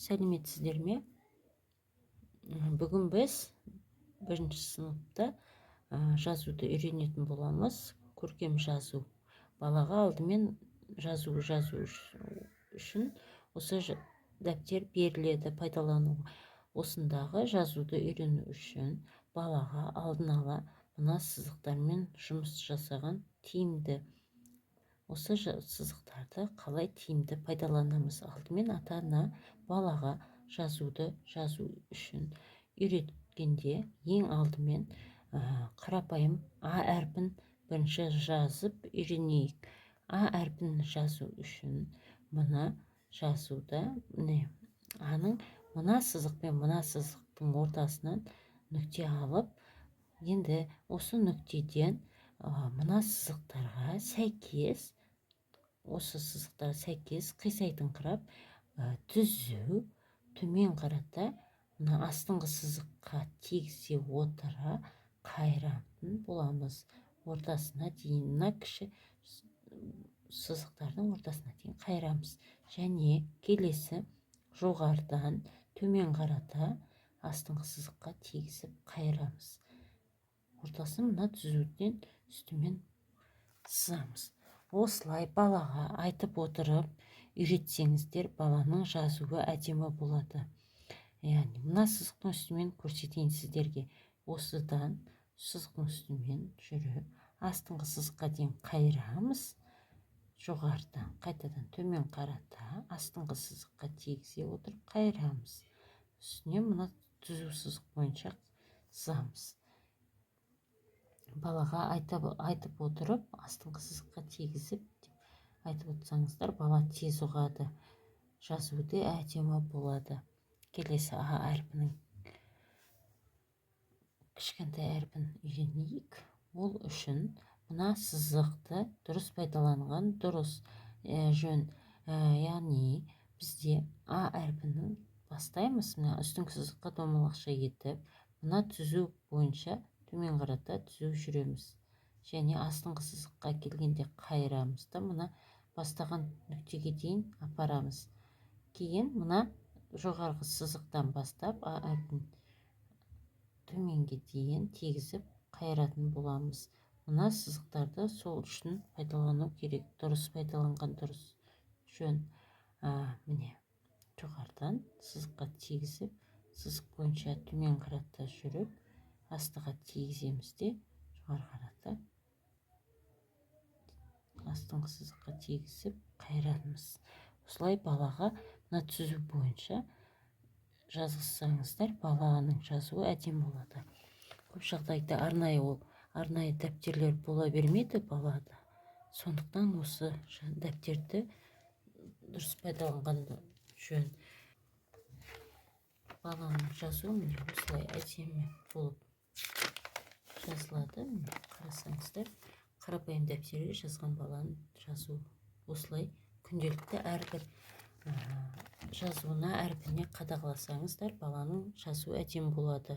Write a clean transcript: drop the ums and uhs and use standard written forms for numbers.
Сәлеметсіздер ме? Бүгін біз бірінші сыныпта жазуды үйренетін боламыз. Көркем жазу. Балаға алдымен жазу жазу үшін осы дәптер беріледі пайдалануға. Осындағы жазуды үйрену үшін балаға алдын ала мына сызықтармен жұмыс жасаған тиімді. Осы сызықтарды қалай тиімді пайдаланамыз? Алдымен ата-ана балаға жазуды жазу үшін үйреткенде, ең алдымен қарапайым А әрпін бірінші жазып үйренейік. А әрпін жазу үшін мына жазуда, міне, аның мына сызық пен мына сызықтың ортасынан нүкте алып, енді осы нүктеден мына сызықтарға сәйкес, осы сызықтарға сәйкес қисайтыңқырап, түзу төмен қарата, мына астыңғы сызыққа тигізе отыра қайыратын боламыз. Ортасына дейін, мына кіші сызықтардың ортасына дейін қайырамыз. Және келесі жоғарыдан төмен қарата астыңғы сызыққа тигізіп қайырамыз. Ортасын мына түзуден үстімен сызамыз. Осылай балаға айтып отырып үйретсеңіздер, баланың жазуы әдемі болады. Яғни мына сызықтың үстімен көрсетейін сіздерге. Осыдан сызықтың үстімен жүріп, астыңғы сызыққа дейін қайырамыз. Жоғарыдан қайтадан төмен қарата астыңғы сызыққа тигізе отырып қайырамыз. Үстіне мына түзу сызық бойынша сызамыз. Балаға айтып, айтып отырып, астыңғы сызыққа тигізіп деп айтып отырсаңыздар, бала тез ұғады, жазуы да әдемі болады. Келесі А әрпінің кішкентай әрпін үйренейік. Ол үшін мына сызықты дұрыс пайдаланған дұрыс, жөн. Яғни бізде А әрпінің бастаймыз. Мына үстіңгі сызыққа домалақша етіп, мына түзу бойынша төмен қарата түзу жүреміз және астыңғы сызыққа келгенде қайырамыз да, мына бастаған нүктеге дейін апарамыз. Кейін мына жоғарғы сызықтан бастап А әрпін төменге дейін тигізіп қайыратын боламыз. Мына сызықтарды сол үшін пайдалану керек, дұрыс пайдаланған дұрыс, жөн. Міне, жоғарыдан сызыққа тигізіп, сызық бойынша төмен қарата жүріп, астыға тигіземіз де, жоғары қарата астыңғы сызыққа тигізіп қайырамыз. Осылай балаға мына түзу бойынша жазғызсаңыздар, баланың жазуы әдемі болады. Көп жағдайда арнайы, ол арнайы дәптерлер бола бермейді балада, сондықтан осы дәптерді дұрыс пайдаланған жөн. Баланың жазуы, міне, осылай әдемі болып жазылады. Міне, қарасаңыздар, қарапайым дәптерге жазған баланың жазуы. Осылай күнделікті әрбір жазуына, әрпіне қадағаласаңыздар, баланың жазуы әдемі болады.